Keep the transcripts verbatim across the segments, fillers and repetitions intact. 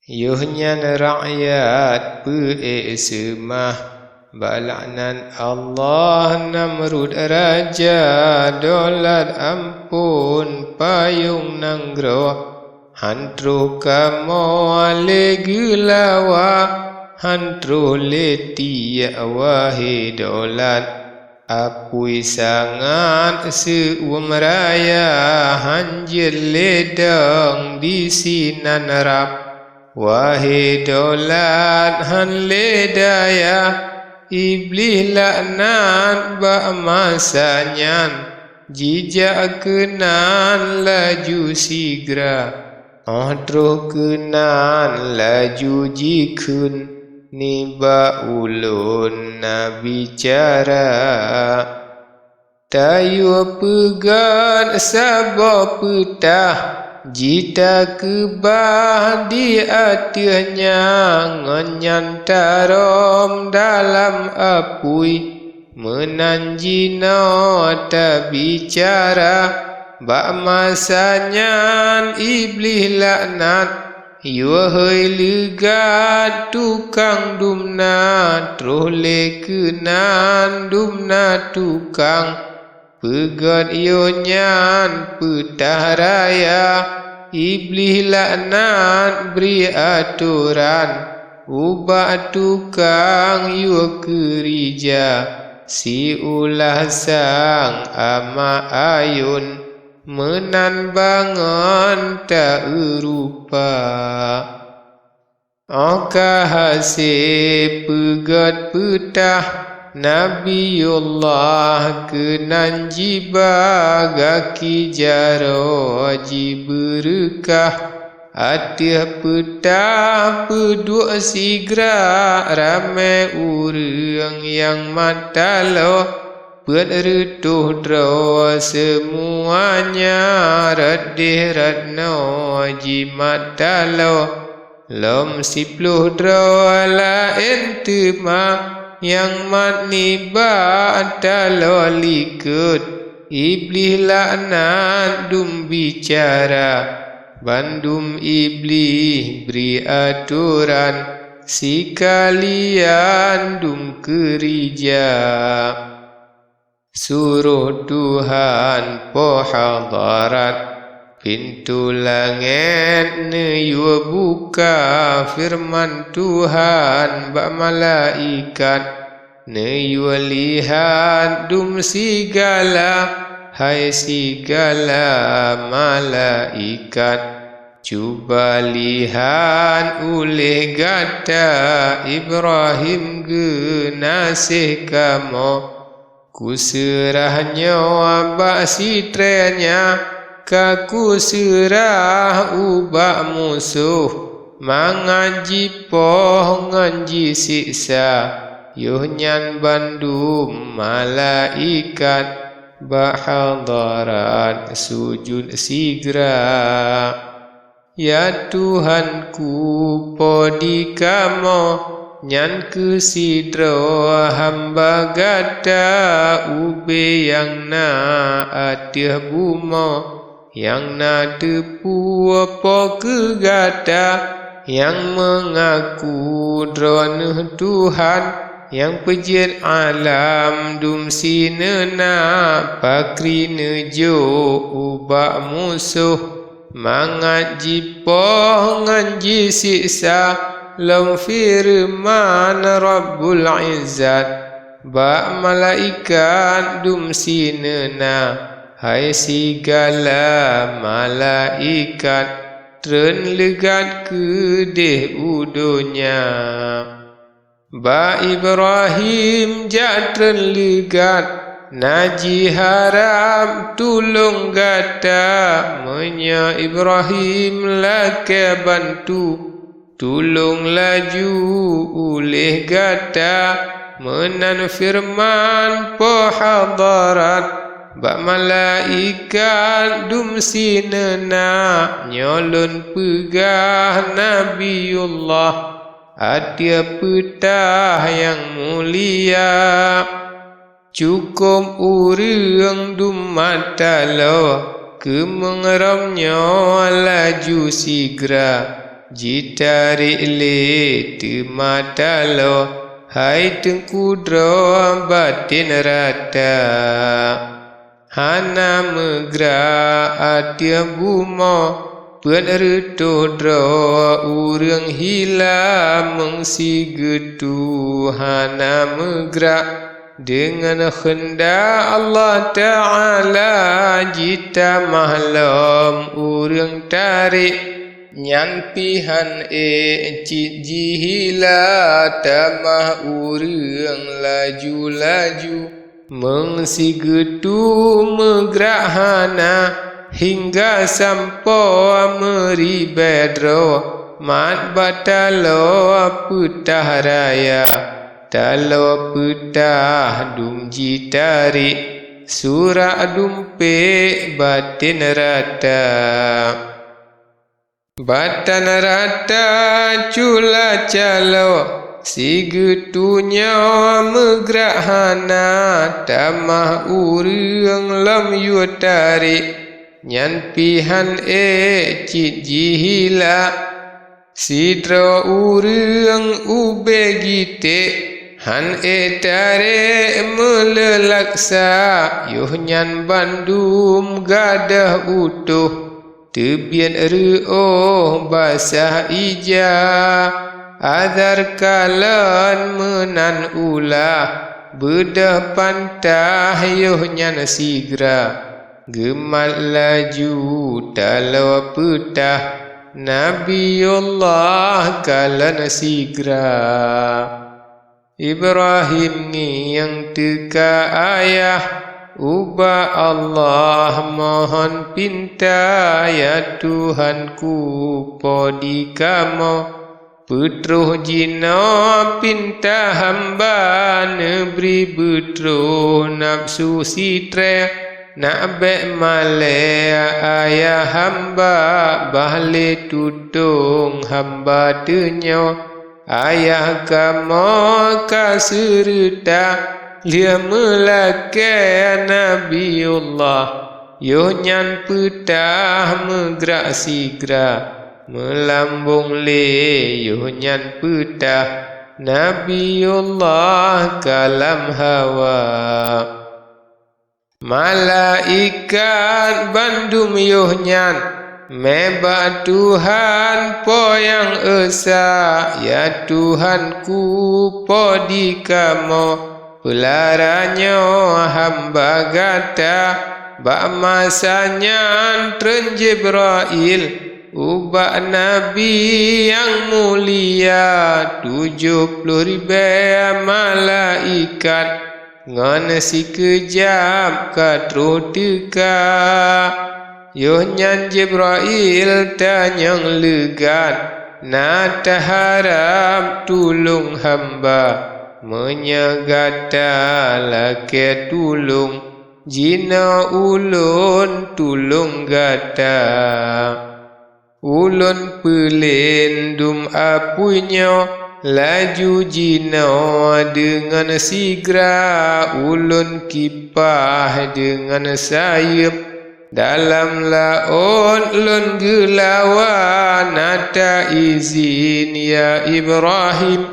Yoh nyan rakyat peu-ék seumah bak laknat Allah Namrud raja, dolat amphon payong nanggroe. Han troh kamoe lé geulawa, han troh lé tiek wahé dolat. Apui sangat seu-uem raya, han jeuet lé dong disinan rab. Wahé dolat han lé daya, Iblih laknat bak masa nyan jijak keunan laju sigra. Óh troh keunan laju jikheun, nibak ulôn na bicara. Tayue peugét saboh peutah, jitakeubah di ateueh nyan, ngon nyan tarhom dalam apui. Meunan jinoe tabicara, bak masa nyan Iblih laknat, yue hôi leugat tukang dumna, troh lé keunan dumna tukang. Peugét yoh nyan peutah raya, Iblih laknat bri atoran ubak tukang yue keurija, siulah sang ama ayôn meunan bangon ta-urupa. Óh ka hase peugét peutah, Nabiullah keunan jiba gaki jaroe jibeureukah. Ateueh peutah peuduek sigra, ramé ureuëng nyang mat taloe. Peuet reutôh droe seumuanya, rot deh rot noe jimat taloe. Lom siploh droe laén teuma nyang mat nibak taloe likot. Iblih laknat dum bicara, bandum Iblih bri atoran, sikalian dum keurija. Suroh Tuhan po hadarat, pintoe langét neuyue buka, feureuman Tuhan bak malaikat neuyue lihat dum sigala, hai sigala malaikat. Cuba lihat uléh gata Ibrahim geunaséh kamoe. Kuseurah nyoe bak sitrée nyan, ka kuseurah ubak musoh, mangat jipoh ngon jisiksa. Yoh nyan bandum malaikat bak hadarat sujud sigra. Ya Tuhanku, po di kamoe, nyan kheueh sidroe hamba gata ubé nyang na ateueh bumoe, nyang na teupeu po keu gata, nyang meungaku droeneueh Tuhan, nyang peujeuet alam dum sineuna, pakri neujok ubak musoh, mangat jipoh ngon jisiksa. Lom feureuman Rabbul Izzat bak malaikat dum sineuna, hai sigala malaikat, treun leugat keudeh u donya. Bak Ibrahim jak treun leugat, na jiharab tulông gata. Meunyoe Ibrahim lakée bantu, tulông laju uléh gata. Meunan feureuman po hadarat bak malaikat dum sineuna, nyoe lôn peugah Nabiullah ateueh peutah nyang mulia. Cukôp ureuëng dum mata loe, keumeung rom nyoe laju sigra. Jitarek lé teuma taloe, hai teungku droe baten rata. Hana meugrak ateueh bumoe, peuet reutôh droe ureuëng hila, meung sigeutue hana meugrak. Deungon keundak Allah Ta'ala jitamah lom ureuëng tarek, nyan pih han ék cit jihila, tamah ureuëng laju-laju. Meung sigeutue meugrak hana, hingga sampoe meuribée droe, mat bak taloe peutah raya. Taloe peutah dum jitarek, surak dumpék baten rata. Baten rata cula caloe, sigeutue nyoe meugrak hana, tamah ureuëng lom yue tarek, nyan pih han ék cit jihila. Sidroe ureuëng ubé giték, han ék tarek meuleulaksa, yoh nyan bandum gadôh utoh, teubiet reuôh basah ija. Azar kalon meunan ulah, beudôh pantah yoh nyan sigra. Geumat laju taloe peutah, Nabiullah kalon sigra. Ibrahim ngieng teuka ayah, ubak Allah mohon pinta, ya Tuhanku, po di kamoe. Peutroh jinoe pinta hamba, neubri beutroh nafeusu sitrée, nak bék malée ayah hamba, bah lé tutong hamba teunyoe. Ayah kamoe ka seureuta lheueh meulakée Nabiullah, yoh nyan peutah meugrak sigra, meulambong lé yoh nyan peutah Nabiullah ka lam hawa. Malaikat bandum yoh nyan mé bak Tuhan Po nyang Esa, ya Tuhanku, po di kamoe peulara nyoe hamba gata. Bak masa nyan treun Jibrail ubak Nabi nyang mulia, tujoh ploh ribée malaikat ngon sikeujab ka troh teuka. Yoh nyan Jibrail tanyong leugat, na taharab tulông hamba. Meunyoe gata lakée tulông, jinoe ulôn tulông gata. Ulôn peulén dum apui nyoe, laju jinoe deungon sigra, ulôn kipah deungon sayeuep. Dalam laôt lôn geulawa, na ta izin, ya Ibrahim,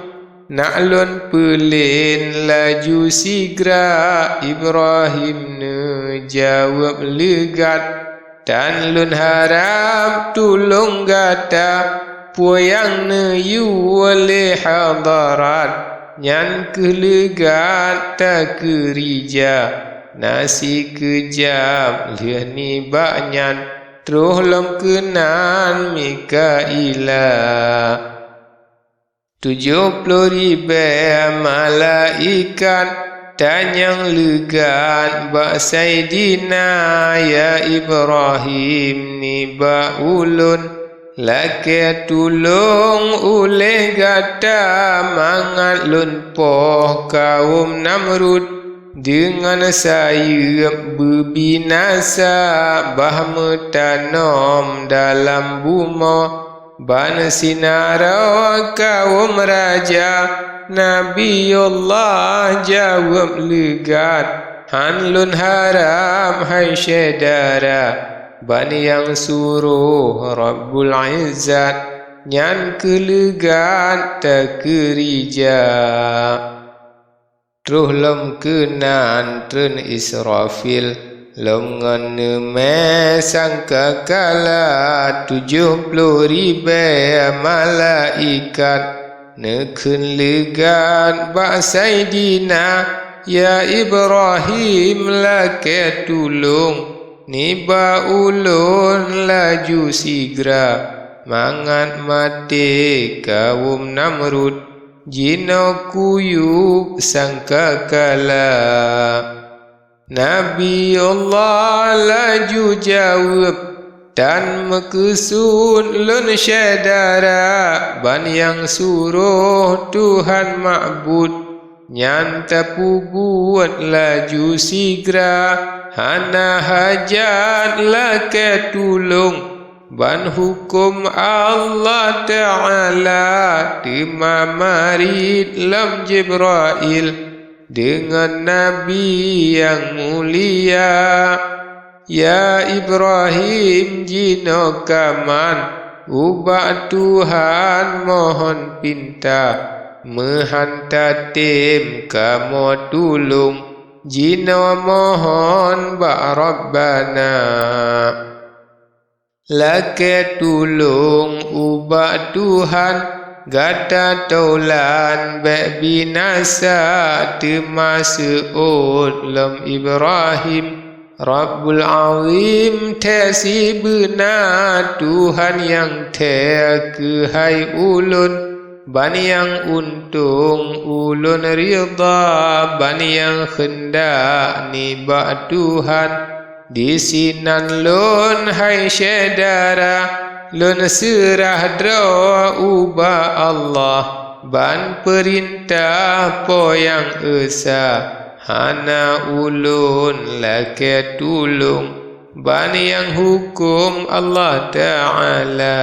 nak lôn peulén laju sigra. Ibrahim neujaweueb leugat, tan lôn harab tulông gata. Peue nyang neuyue lé hadarat, nyan kheueh leugat takeurija. Na sikeujab lheueh nibak nyan, troh lom keunan Mikaila. Tujoh ploh ribée malaikat tanyong leugat bak Saidina, ya Ibrahim, nibak ulôn. Lakée tulông uléh gata mangat lôn poh kawöm Namrud deungon sayeuep beubinasa, bah meutanom dalam bumoe ban sinaroe kawöm raja. Nabiullah jaweueb leugat, han lôn harab hai syedara, ban nyang suroh Rabbul Izzat. nyan keuh leugat takeurija. Troh lom keunan treun Israfil, lom ngon neumè sangkakala, tujoh ploh ribèe malaikat. Neukheun leugat bak Saidina, "Ya Ibrahim, lakèe tulông nibak ulôn laju sigra, mangat maté kawôm Namrud jinoe kuyueb sangkakala." Nabi Allah laju jaweueb, "Tan meukeusut lôn syedara ban nyang suroh Tuhan Ma'bud nyan tapeubuet laju sigra, hana hajat lakèe tulông ban huköm Allah Ta'ala." Teuma marit lom Jibrail deungon Nabi nyang mulia, "Ya Ibrahim, jinoe kaman ubak Tuhan mohon pinta, meuhan tatém kamoe tulông, jinoe mohon bak Rabbana. Lakèe tulông ubak Tuhan, gata tolan bèk binasa." Teuma seuôt lom Ibrahim, "Rabbul Azim thèe sibeuna, Tuhan nyang thèe keuhai ulôn, ban nyang untông ulôn ridha ban nyang keundak nibak Tuhan. Disinan lôn hai syedara, lôn seurah droe ubak Allah ban peurintah Po nyang Esa, hana ulôn lakèe tulông ban nyang huköm Allah Ta'ala."